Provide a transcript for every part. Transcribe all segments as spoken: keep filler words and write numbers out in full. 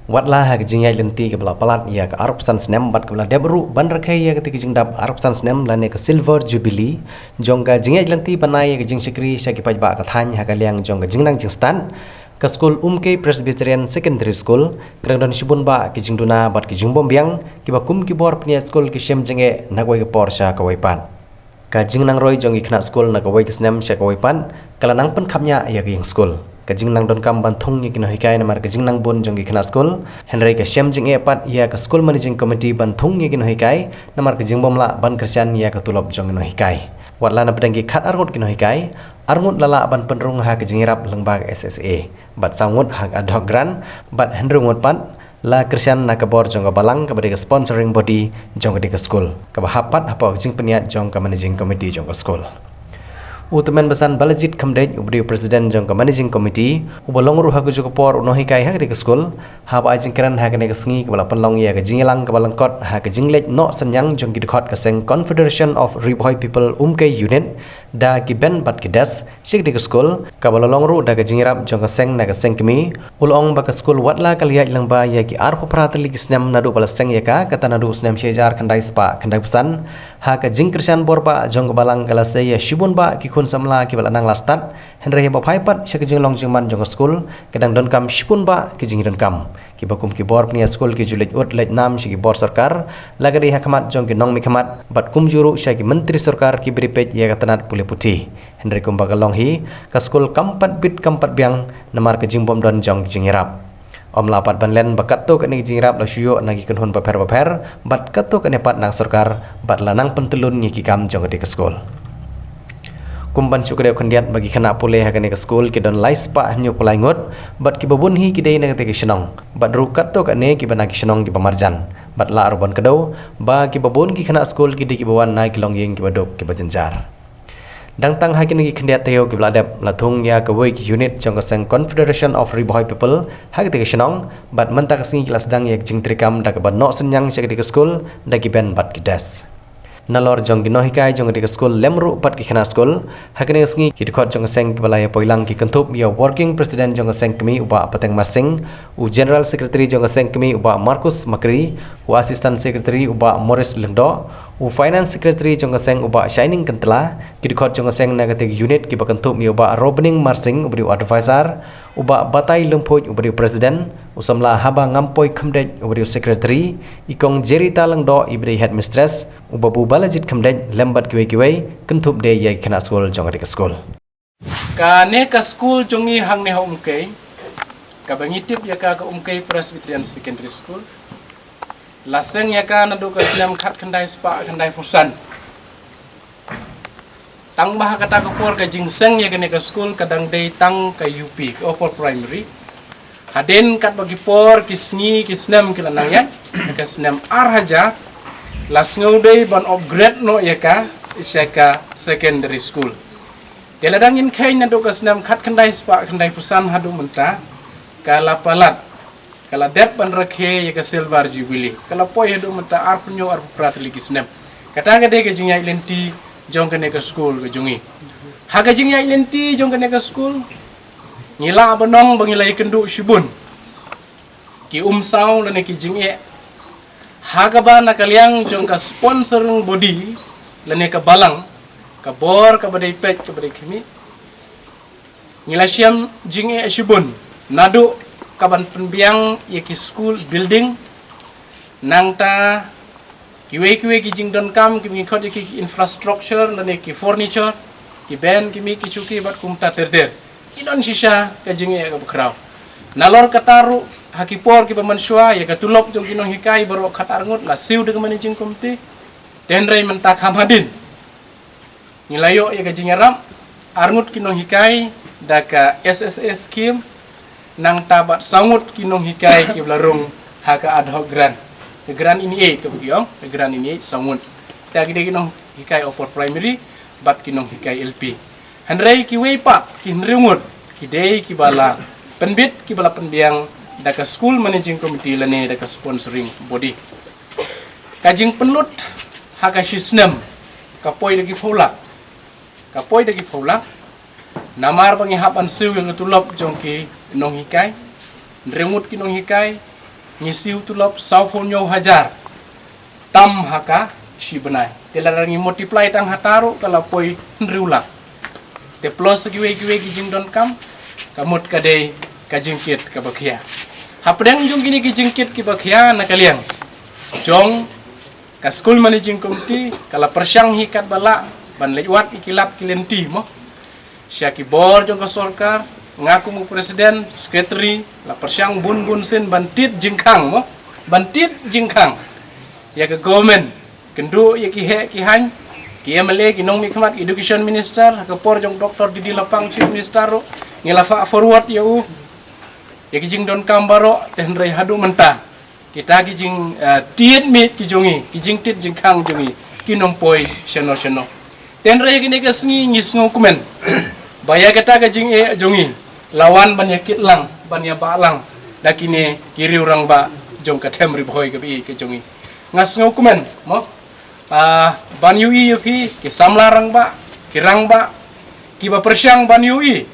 Watla ha ka jingïaid lynti kaba la palat ïa ka arphew san snem bad kaba la dep ruh ban rakhe ïa kata ka jingdap arphew san snem lane ka Silver Jubilee jong ka jingïaid lynti ban ai ïa ka jingshakri sha ki paidbah ka thaiñ ha ka liang jong ka jingnang jingstad, ka skul Umkei Presbyterian Secondary School ka dang don shibun bah ki jingduna bad ki jingbymbiang kiba kum ki bor pynïaid skul ki shem jingeh na kawei ka por sha kawei pat. Ka jingnang roi jong ki khynnah skul na kawei ka snem sha kawei pat ka la nang pynkhapngiah ïa ka ïing skul. Ka jingnang donkam ban thung ïa ki nonghikai namar ka jingnang bun jong ki khynnah skul, hynrei ka shem jingeh pat ïa ka School Managing Committee ban thung ïa ki nonghikai namar ka jingbymlah ban kyrshan ïa ka tulop jong ki nonghikai. Watla na pdeng ki khat arngut ki nonghikai, arngut la lah ban pynrung ha ka jingïarap lyngba ka S S A, bad saw ngut ha ka ad hoc grant, bad hynriew ngut pat la kyrshan na ka bor jong ka balang kaba dei ka sponsoring body jong ka dei ka skul, kaba hap pat hapoh ka jingpynïaid jong ka managing committee jong ka skul. U tymmen basan Balajied Khymdeit uba dei u president jong ka managing committee, uba long ruh ha kajuh ka por u nonghikai ha ka dei ka skul, haba ai jingkren ha kane ka sngi kaba la pynlong ïa ka jingïalang kaba lyngkot ha ka jingleit noh synñiang jong ki dkhot ka seng Confederation of Ri Bhoi People Umkei Unit da ki bench bad ki desk sha ka dei ka skul, kaba la long ruh da ka jingïarap jong ka seng na ka seng kmie, u la ong ba ka skul watla ka la ïaid lyngba ïa ki arphew phra tylli ki snem naduh ba la seng ïa ka, kata naduh snem shi hajar khyndai spah khyndai phew san, ha ka jingkyrshan bor bah jong ka balang ka la sei ïa shibun bah ki khun samla kiba la nang la stad, hynrei haba phai pat sha ka jinglong jingman jong ka skul ka dang donkam shibun bah ki jingdonkam, kiba kum ki bor pynïaid skul ki ju leit ud leit nam sha ki bor sorkar, la ka dei ha khmat jong ki nongmihkhmat bad kumjuh ruh sha ki myntri sorkar kiba dei peit ïa ka tnat pule puthi. Hynrei kumba ka long hi, ka skul kam pat bit kam pat biang namar ka jingbymdon jong ki jingïarap. Ym lah pat ban len ba katto katne ki jingïarap la shu ïoh na ki kynhun bapher bapher bad katto katne pat na ka sorkar bad la nang pyntyllun ïa ki kam jong ka dei ka skul. Kum ban shu kdew khyndiat ba ki khynnah pule ha kane ka skul ki don lai spah hynñiewphew lai ngut bad kiba bun hi ki dei na katei ka shnong, bad ruh katto katne kiba na ki shnong kiba marjan, bad lah ruh ban kdew ba kiba bun ki khynnah skul ki dei kiba wan na ki longïing kiba duk kiba jynjar. Dang tang ha kine ki khyndiat taïew kiba la dep la thung ïa kawei ki unit jong ka seng Confederation of Ri Bhoi People ha katei ka shnong, bad mynta ka sngi ki la sdang ïa ka jingtreikam da kaba noh synñiang sha katei ka skul da ki bench bad ki desk. Nalor jong ki nonghikai jong katei ka skul lem ruh bad ki khynnah skul, ha kane ka sngi ki dkhot jong ka seng kiba la ïa poi lang ki kynthup ïa u working president jong ka seng kmie u Bah Pateng Marsing, u general secretary jong ka seng kmie u Bah Marcus Makri, u assistant secretary u Bah Morris Lyngdoh, u finance secretary jong ka seng u Bah Shining Kyntla, ki dkhot jong ka seng na katei ka unit kiba kynthup ïa u Bah Robening Marsing uba dei u advisor, u Bah Batai Lymphuid uba dei u president, u samla Haba Ngampoi Khymdeit uba dei u secretary, i Kong Jerita Lyngdoh iba dei headmistress, u Babu Balajied Khymdeit lem bad kiwei kiwei, kynthup de ïa ki khynnah skul jong katei ka skul. Kane ka skul jong ngi hangne ha Umkei, kaba ngi tip ïa ka ka Umkei Presbyterian Secondary School, la seng ïa ka naduh ka snem khatkhyndai spah khyndaiphew san. Tang ba ha kata ka por ka jingseng ïa kane ka skul ka dang dei tang ka U P, ka upper primary. Hadien katba ki por ki sngi ki snem ki la nang ïaid, ka snem ar hajar la sngew dei ban upgrade noh ïa ka sha ka secondary school. Te lada ngin kheiñ naduh ka snem khatkhyndai spah khyndaiphew san haduh mynta, ka la palat, ka la dep ban rakhe ïa ka Silver Jubilee, ka la poi haduh mynta arphew hynñiew arphew phra tylli ki snem. Kata ka dei ka jingïaid lynti jong kane ka skul ka jong ngi. Ha ka jingïaid lynti jong kane ka skul, ngi lah ban ong ba ngi la ïakynduh shibun ki umsaw lane ki jingeh, ha kaba na ka liang jong ka sponsoring body lane ka balang, ka bor kaba dei peit kaba dei khmih, ngi la shem jingeh shibun naduh kaban pynbiang ïa ki school building, nangta kiwei kiwei ki jingdonkam kiba ngi khot ïa ki infrastructure lane ki furniture, ki bench, ki miej, ki shuki bad kumta ter ter. Ki don shisha ka jingeh kaba khraw. Nalor kata ruh ha ki por kiba mynshuwa ïa ka tulop jong ki nonghikai baroh khatar ngut la siew da ka managing committee. Te hynrei mynta kham hadien ngi la ïoh ïa ka jingïarap, arngut ki nonghikai da ka S S A scheme, nangta bad saw ngut ki nonghikai kiba la rung ha ka ad hoc grant. Ka grant in aid kaba ki ong, ka grant in aid saw ngut. Te ki dei ki nonghikai upper primary bad ki nonghikai L P. Hynrei kiwei pat ki hynriew ngut ki dei kiba la pynbit, kiba la pynbiang da ka school managing committee lane da ka sponsoring body. Ka jingpynlut ha ka shi snem ka poi da ki phew lak. Ka poi da ki phew lak. Namar ba ngi hap ban siew ïa ka tulop jong ki nonghikai. Hynriew ngut ki nonghikai, Ngi siew tulop saw phew hynñiew hajar tam ha ka shi bnai. Te lada ngi multiply tang hata ruh ka la poi hynriew lak. Te plus kiwei kiwei ki jingdonkam, ka mut ka dei ka jingkit kaba khia. Hapdeng jong kine ki jingkit kiba khia na ka liang jong ka School Managing Committee, ka la pyrshang hi katba lah ban leit wad ïa ki lad ki lynti mo sha ki bor jong ka sorkar. Nga kum u president, secretary, la pyrshang bun bun sien ban tied jingkhang mo, ban tied jingkhang ïa ka government, kynduh ïa ki heh ki haiñ, ki M L A, ki nongmihkhmat, education minister ha ka por jong Doctor D D Lapang chief minister ruh, ngi la fah forward ïa u ïa ki jingdonkam baroh. Te hynrei haduh mynta kita ki jing, eh, tied miet ki jong ngi, ki jingtied jingkhang jong ngi, kin ym poi shano shano. Te hynrei kine ki sngi ngi sngewkmen ba ïa kata ka jingeh jong ngi la wan ban ïa kit lang, ban ïa bah lang da kine ki riewrangbah jong ka them Ri Bhoi kaba ïeit ka jong ngi. Nga sngewkmen mo, ah, ban ïohi ïa phi ki samla rangbah, ki rangbah kiba pyrshang ban ïohi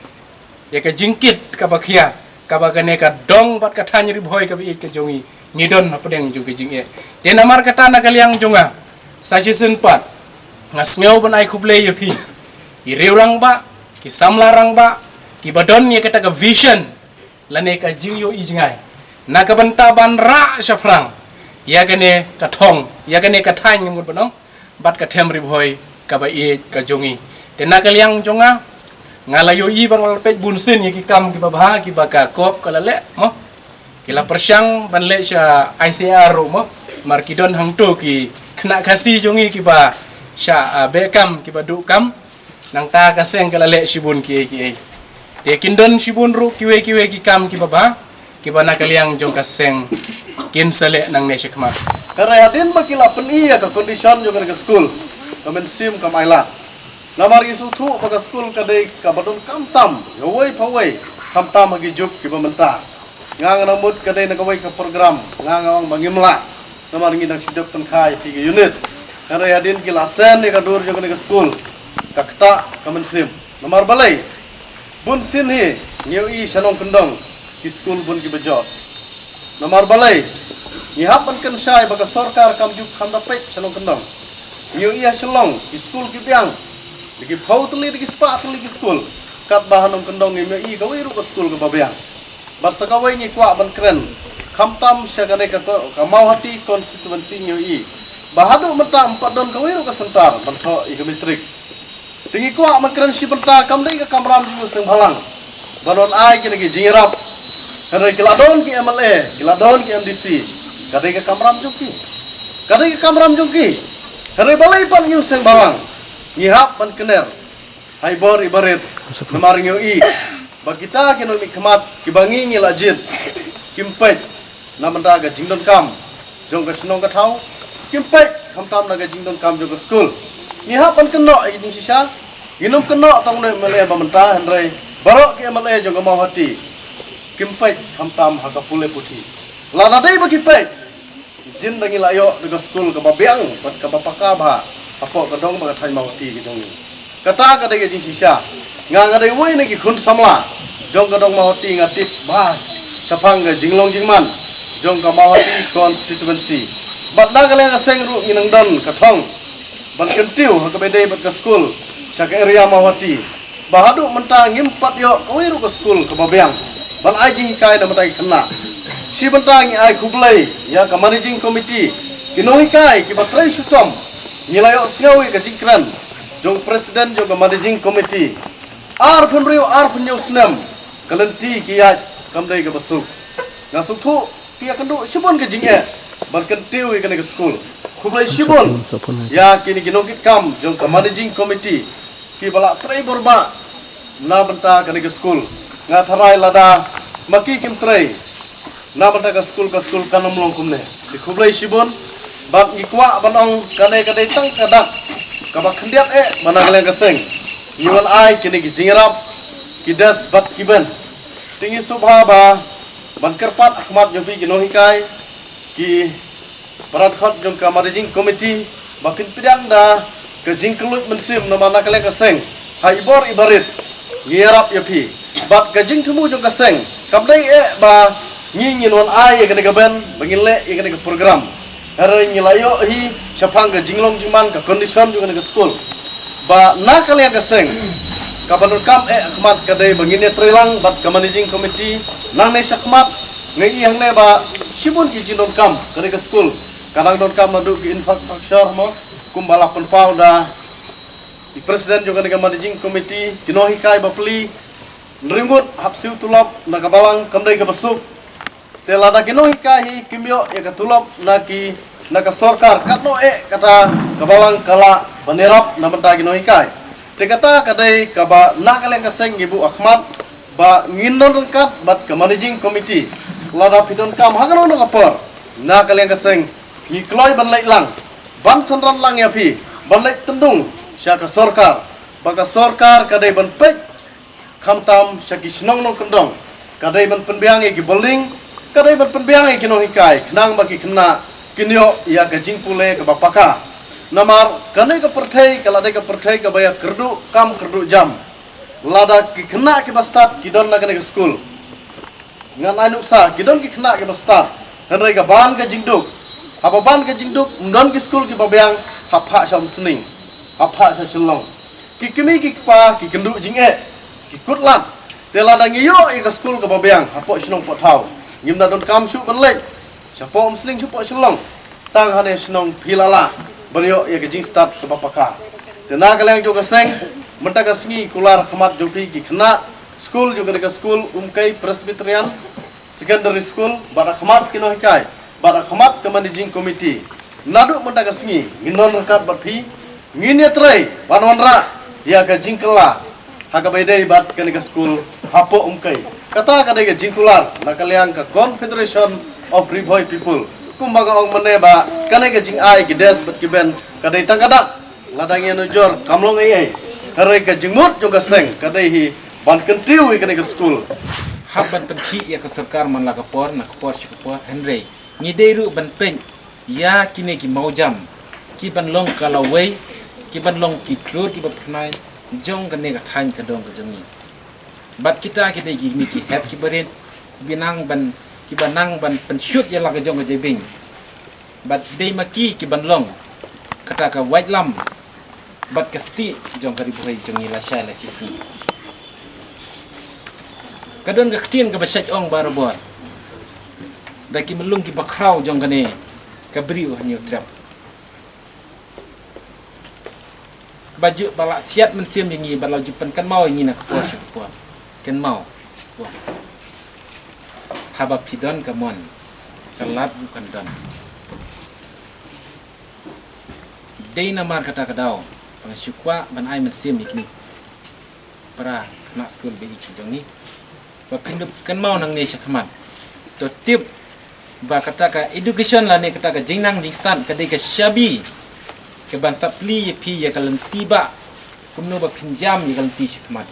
ïa ka jingkit kaba khia kaba kane ka dong bad ka thaiñ Ri Bhoi kaba ïeit ka jong ngi ngi don hapdeng jong ka jingeh. Te namar kata na ka liang jong nga, sa shisien pat nga sngew ban ai khublei ïa phi, ki riewrangbah, ki samla rangbah kiba don ïa kata ka vision lane ka jingïohi jngai na ka bynta ban rah shaphrang ïa kane ka thong, ïa kane ka thaiñ ngi mut ban ong bad ka them Ri Bhoi kaba ïeit ka jong ngi. Te na ka liang jong nga, nga la ïohi ba nga la peit bun sien ïa ki kam kiba bha kiba ka COP ka la leh mo. Ki la pyrshang ban leh sha I C R ruh mo, mar ki don hangto ki khynnah Khasi jong ngi kiba sha, ah, beh kam, kiba duh kam. Nangta ka seng ka la leh shibun kiei kiei. Te kin don shibun ruh kiwei kiwei ki kam kiba bha kiba na ka liang jong ka seng kin sa leh nangne shakhmat. Hynrei hadien ba ki la pyni ïa ka condition jong ka school, ka mynsiem kam ailad. Namar ngi sngewthuh ba ka school ka dei kaba donkam tam ïa uwei pa uwei, khamtam ha ki juk kiba mynta. Nga nga nang mut ka dei na kawei ka program, nga nga ong ba ngim lah. Namar ngi dang shu dep pynkha ïa phi ka unit. Hynrei hadien ki la send ïa ka dur jong kane ka school, ka ktah ka mynsiem. Namar balei? Bun sien hi ngi ïohi sha nongkyndong ki school bun kiba jot. Namar balei? Ngi hap ban kynshai ba ka sorkar kam ju kham da peit sha nongkyndong. Ngi ïohi ha Shillong ki school ki biang, da ki phew tylli, da ki spah tylli ki school, katba ha nongkyndong ngim ïohi kawei ruh ka school kaba biang. Bad sa kawei ngi kwah ban kren, khamtam sha kane ka, ka Mawhati constituency ngi ïohi ba haduh mynta ym pat don kawei ruh ka centre ban thoh ïa ka matric. Te ngi kwah ban kren shi bynta, kam dei ka kamram jong u Seng Bhalang ban wan ai kine ki jingïarap. Hynrei ki la don ki M L A, ki la don ki M D C, ka dei ka kamram jong ki, ka dei ka kamram jong ki. Hynrei balei pat ngi u Seng Bhalang ngi hap ban kner ha i bor i barit? Namar ngi ïohi ba kita ki nongmihkhmat kiba ngi ngi la jied kim peit na bynta ka jingdonkam jong ka shnong ka thaw, kim peit khamtam na ka jingdonkam jong ka school. Ngi hap ban kynnoh ïa ka jingshisha. Ngin ym kynnoh tang une u M L A ba mynta, hynrei baroh ki M L A jong ka Mawhati kim peit khamtam ha ka pule puthi. Lada dei ba ki peit, jin da ngi la ïoh da ka school kaba biang bad kaba paka bha hapoh ka dong bad ka thaiñ Mawhati ka jong ngi. Kata ka dei ka jingshisha. Nga nga dei uwei na ki khun samla jong ka dong Mawhati, nga tip bha shaphang ka jinglong jingman jong ka Mawhati constituency. Bad na ka liang ka seng ruh ngi nang don ka thong ban kyntiew ha kaba dei bad ka school sha ka area Mawhati, ba haduh mynta ngim pat ïoh kawei ruh ka school kaba biang ban ai jinghikai na bynta ki khynnah. Shi bynta ngi ai khublei ïa ka managing committee, ki nonghikai kiba trei shitom. Ngi la ïohsngew ïa ka jingkren jong president jong ka managing committee, arphew hynriew arphew hynñiew snem ka lynti ki ïaid kam dei kaba suk. Nga sngewthuh ki ïakynduh shibun ka jingeh ban kyntiew ïa kane ka school. Khublei shibun ïa kine ki nongkitkam jong ka managing committee kiba la trei borbah na bynta kane ka school. Nga tharai lada ma ki kim trei na bynta ka school, ka school kan ym long kumne. Te khublei shibun. Bad ngi kwah ban ong kane ka dei tang ka dak kaba khyndiat eh ba na ka liang ka seng ngi wan ai kine ki jingïarap, ki desk bad ki bench. Te ngi sngewbha ba ban kyrpad ha khmat jong phi ki nonghikai, ki para dkhot jong ka managing committee, ba phin pdiang da ka jingkylluid mynsiem namar na ka liang ka seng ha i bor i barit ngi ïarap ïa phi. Bad ka jingthmu jong ka seng kam dei eh ba Ngi ngin wan ai ïa kane ka ban ba ngin leh ïa kane ka program. Hynrei ngi la ïoh hi shaphang ka jinglong jingman, ka condition jong kane ka skul. Ba na ka liang ka seng kaba donkam eh ha khmat ka dei ba ngin ïatreilang bad ka managing committee nangne shakhmat. Ngi i hangne ba shibun ki jingdonkam kane ka skul. Ka dang donkam naduh ki infrastructure mo, kumba la pynpaw da i president jong kane ka managing committee, ki nonghikai bapli, hynriew ngut hap siew tulop na ka balang kam dei kaba suk. Te lada ki nonghikai hi kim ïoh ïa ka tulop na ki, na ka sorkar, katno eh kata ka balang ka lah ban ïarap na bynta ki nonghikai. Te kata ka dei kaba na ka liang ka seng ngi buh ha khmat ba ngin don ryngkat bad ka managing committee. Lada phi donkam ha kano kano ka por, na ka liang ka seng ngi kloi ban leit lang, ban synran lang ïa phi, ban leit tyndung sha ka sorkar, ba ka sorkar ka dei ban peit khamtam sha ki shnong nongkyndong. Ka dei ban pynbiang ïa ki building, ka dei ban pynbiang ïa ki nonghikai, khnang ba ki khynnah kin ïoh ïa ka jingpule kaba paka. Namar kane ka pyrthei ka la dei ka pyrthei kaba ïa kyrduh kam kyrduh jam. Lada ki khynnah kiba stad ki don na kane ka skul, ngan ai nuksa, ki don ki khynnah kiba stad, hynrei ka ban ka jingduk. Haba ban ka jingduk, ym don ki skul kiba biang, ha phah sha Umsning, ha phah sha Shillong. Ki kmie ki kpa ki kynduh jingeh, ki kut lad. Te lada ngi ïoh ïa ka skul kaba biang hapoh shnong poh thaw, ngim da donkam shuh ban leit shapoh Umsning, shapoh Shillong. Tang hane shnong phi la lah ban ïoh ïa ka jingstad kaba paka. Te na ka liang jong ka seng, mynta ka sngi kular ha khmat jong phi ki khynnah skul jong kane ka skul Umkei Presbyterian Secondary School, bad ha khmat ki nonghikai, bad ha khmat ka managing committee, naduh mynta ka sngi ngin don ryngkat bad phi, ngin ïatrei ban wanrah ïa ka jingkylla ha kaba ïadei bad kane ka skul hapoh Umkei. Kata ka dei ka jingkular na ka liang ka Confederation of Ri Bhoi People. Kumba nga ong mynne ba kane ka jingai ki desk bad ki bench ka dei tang ka dak. Lada ngi ïanujor kam long ei ei. Hynrei ka jingmut jong ka seng ka dei hi ban kyntiew ïa kane ka skul. Hap ban pynkhih ïa ka sorkar man la ka por na ka por sha ka por, hynrei ngi dei ruh ban peit ïa kine ki mawjam ki ban long ka lawei, ki ban long ki klur kiba phyrnai jong kane ka thaiñ ka dong ka jong ngi. Bad kita ki dei kine ki hep kiba rit, kiba nang ban, kiba nang ban pynshut ïa la ka jong ka jabieng. Bad dei ma ki ki ban long kata ka waitlam bad ka stieh jong ka Ri Bhoi jong ngi lashai lashisngi. Ka don ka ktien kaba shait ong barabor da ki myllung kiba khraw jong kane ka bri u Hynñiewtrep. Ba ju, ba la siat mynsiem ïa ngi, ba la ju pynkynmaw ïa ngi na ka por sha ka por. Kynmaw. Wah. Haba phi don ka mon, ka lad ruh kan don. Dei namar kata ka daw ba nga shu kwah ban ai mynsiem ïa kine para khynnah skul ba ïeit jong ngi. Ba phin da kynmaw nangne sha khmat. To tip ba kata ka education lane kata ka jingnang jingstad ka dei ka shabi ka ban sa plie ïa phi ïa ka lynti ba kumno ba phin jam ïa ka lynti sha khmat.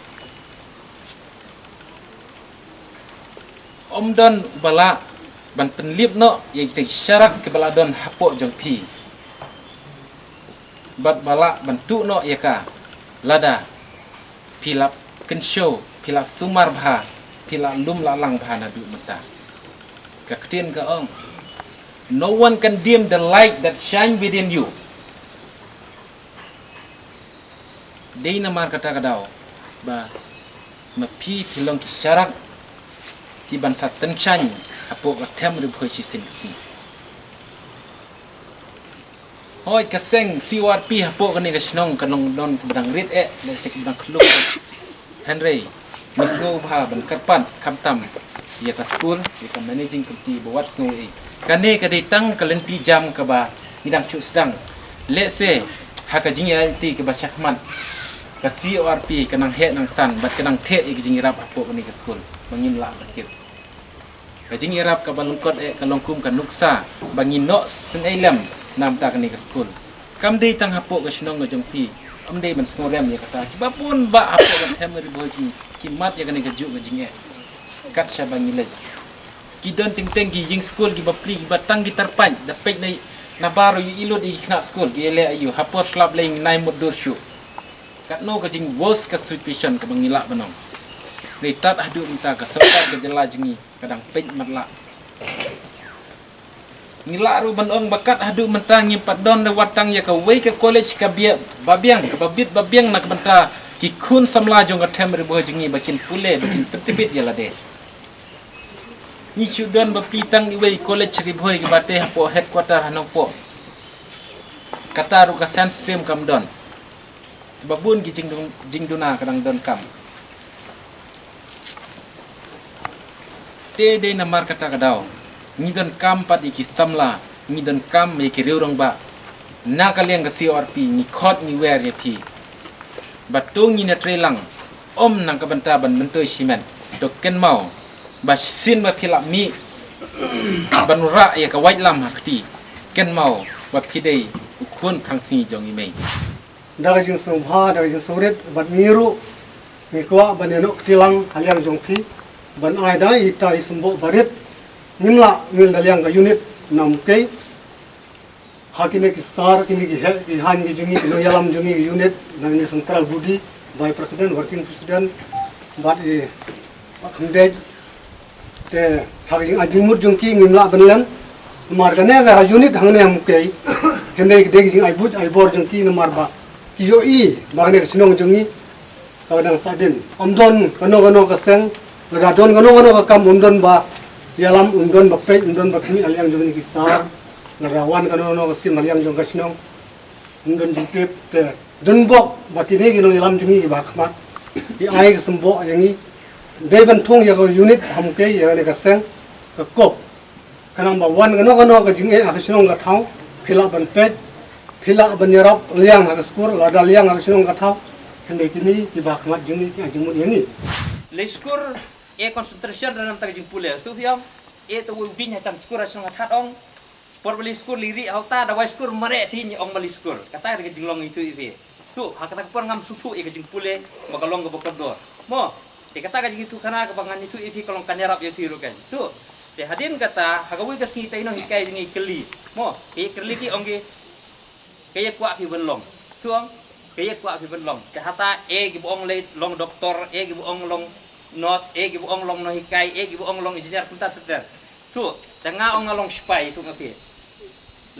Ym don ba lah ban pynlip noh ïa kita ki sharak kiba la don hapoh jong phi. Bad ba lah ban tuh noh ïa ka lada phi la kynshew, phi la sumar bha, phi la lum la lang bha naduh mynta. Ka ktien ka ong, "No one can dim the light that shine within you." Dei namar kata ka daw ba ma phi phi long ki sharak ki ban sa tyngshaiñ hapoh ka them Ri Bhoi shisien ka sngi. Hooid, ka seng C O R P hapoh kane ka shnong ka long don kaba dang rit eh, lehse kaba dang khlung. Hynrei ngi sngew bha ban kyrpad khamtam ïa ka skul, ïa ka managing committee ba wat sngew ei. Kane ka dei tang ka lynti jam kaba ngi dang shu sdang. Lehse ha ka jingïaid lynti kaba shakhmat ka C O R P ka nang heh nang san bad ka nang theh ïa ka jingïarap hapoh kane ka skul ba ngim lah ban tip. Ka jingïarap kaba lyngkot eh ka long kum ka nuksa ba ngi noh sngewlem na bynta kane ka skul. Kam dei tang hapoh ka shnong ka jong phi, kam dei ban sngewlem ïa kata. Kiba bun bah hapoh ka them Ri Bhoi ki, ki mad ïa kane kajuh ka jingeh. Kat shaba ngi leit, ki don teng teng ki ïing skul kiba pli, kiba tang ki tyrpait, da peit na, na baroh ïa i lut ïa ki khynnah skul, ki ïaleh aïu, hapoh slap lei ngi nai mutdur shuh. Katno ka jingworst ka situation kaba ngi lah ban ong. Ngi tad haduh mynta ka sorkar ka jylla jong ngi ka dang peit matlah Ngi lah ruh ban ong ba kat haduh mynta ngim pat don re wat tang ïa kawei ka college ka bia babiang, ka babit babiang na ka bynta ki khun samla jong ka them Ri Bhoi jong ngi ba kin pule, ba kin pyntbit ïa lade. Ngi shu don ba pli tang iwei college Ri Bhoi kaba tei hapoh headquarter ha Nongpoh. Kata ruh ka science stream kam don. Ba bun ki jingduna ka dang don kam. Te dei namar kata ka daw ngi don kam pat ïa ki samla, ngi don kam ïa ki riew rangbah. Na ka liang ka C O R P ngi khot ngi wer ïa phi ba to ngi na trei lang, ym nang ka bynta ban myntoi shimet. To kynmaw ba shisien ba phi lah mih ban rah ïa ka waitlam ha kti, kynmaw ba phi dei u khun phangsngi jong i mei. Da ka jingsngewbha, da ka jingsngewrit bad ngi ruh ngi kwah ban ïanoh kti lang ha liang jong phi ban ai da ita i symboh barit. Ngim lah ngil da liang ka unit Namkei. Ha kine ki sar, kine ki heh ki haiñ ki jong ngi, ki nongïalam jong ngi ki unit, na kine central body, vice president, working president bad i Kham Dei. Te ha ka jingai jingmut jong ki ngim lah ban len. Namar kane ka unit hangne Namkei, hynrei ki dei ki jingai buit ai bor jong ki namar ba ki ïohi ba kane ka shnong jong ngi ka dang sahdien. Ym don kano kano ka seng, lada don kano kano ka kam ym don ba ïalam, ym don ba peit, ym don ba khmih ha liang jong kine ki sar. Lada wan kano kano ka skim ha liang jong ka shnong, ym don jingtip. Te don bok ba kine ki nongïalam jong ngi kiba ha khmat ki ai ka symboh ïa ngi. Dei ban thung ïa ka unit Namkei, ïa kane ka seng ka kup. Khnang ba wan kano kano ka jingeh ha ka shnong ka thaw, phi lah ban peit, phi lah ban ïarap liang ha ka skur, lada liang ha ka shnong ka thaw. Hynrei kine kiba ha khmat jong ngi ki ai jingmut ïa ngi. Lei skur e concentration ranam ta ka jingpule. Sngewthuh phi ong, e to u ding ha jan skur ha shnong ka that ong. Por ba lei skur lei rieh ha uta, da wai skur mareh sien ong ba lei skur. Kata ka jinglong ithuh ïa phi. Sngewthuh, ha kata ka por ngam sngewthuh ïa ka jingpule ba ka long kaba kordor. Mo, ïa kata ka jingithuh khana kaba ngan ithuh ïa phi ka long kan ïarap ïa phi ruh kan. Sngewthuh. Te hadien kata, ha kawei ka sngi te i nonghikai jong ngi i kylli. Mo, ka ïa kylli ki ong ki, ka ïa kwah phi ban long. Sngewthuh ong, ka ïa kwah phi ban long. Te hata e kiba ong lei long doktor, e kiba ong long nurse, e kiba ong long nonghikai, e kiba ong long engineer, kumta ter ter. Sngewthuh, te nga ong nga long sipai, sngewthuh nga phi.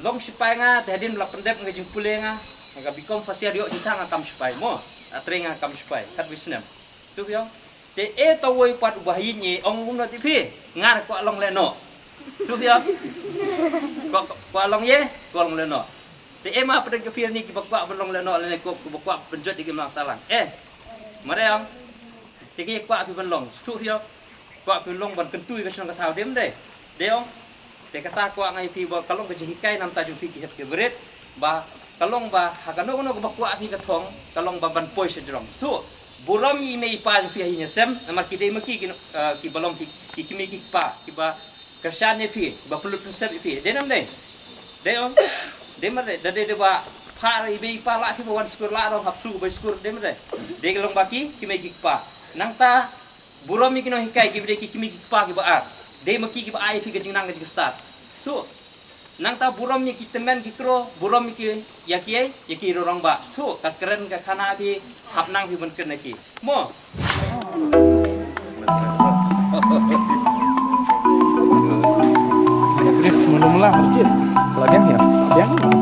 Long sipai nga, te hadien ba la pyndep nga ka jingpule nga, nga ka B.Com first year ïoh shisha nga kam sipai, mo, nga trei nga kam sipai, khatwei snem. Sngewthuh phi ong, te e tawei pat uba ha ïing e ong kumno te phi, nga kwah long lehnoh. Sngewthuh phi ong, kwah, kwah long ïa, kwah long lehnoh. Te e ma pdeng ka phi ni kiba kwah ban long lehnoh lane ko kiba kwah pynjot ïa ki imlang sahlang. E, mareh ong. Te ki kwah phi ban long, sngewthuh phi ong. Kwah phi long ban kyntu ïa ka shnong ka thaw, dei ym dei? Dei ong. Te kata kwah nga ïa phi ba ka long ka jinghikai namar ta jong phi ki hep ki barit, ba ka long ba ha kano kano kaba kwah phi ka thong, ka long ba ban poi sha jrong. Sngewthuh. Burom ïa i mei i pa jong phi ha ïing ha sem, namar ki dei ma ki ki, eh, kiba long ki, ki kmie ki kpa kiba kyrshan ïa phi, ba pynlut pynsep ïa phi. Dei ne ym dei? Dei ong. Dei ma dei, da dei dei ba pha i mei i pa lah phi ba wan skur lah dong hap shu ba skur, dei ma dei? Dei ka long ba ki kmie ki kpa. Nangta burom ïa ki nonghikai kiba dei ki kmie ki kpa kiba ar. Dei ma ki kiba ai ïa phi ka jingnang ka jingstad. Sngewthuh. Nangta burom ïa ki tymmen ki kro, burom ïa ki, ïa ki, ïa ki riew rangbah. Sngewthuh, ka kren ka khana phi, hap nang phi ban kren ïa ki. Mo. Brief mulu mula, Arjit. Lagi ya? Yang?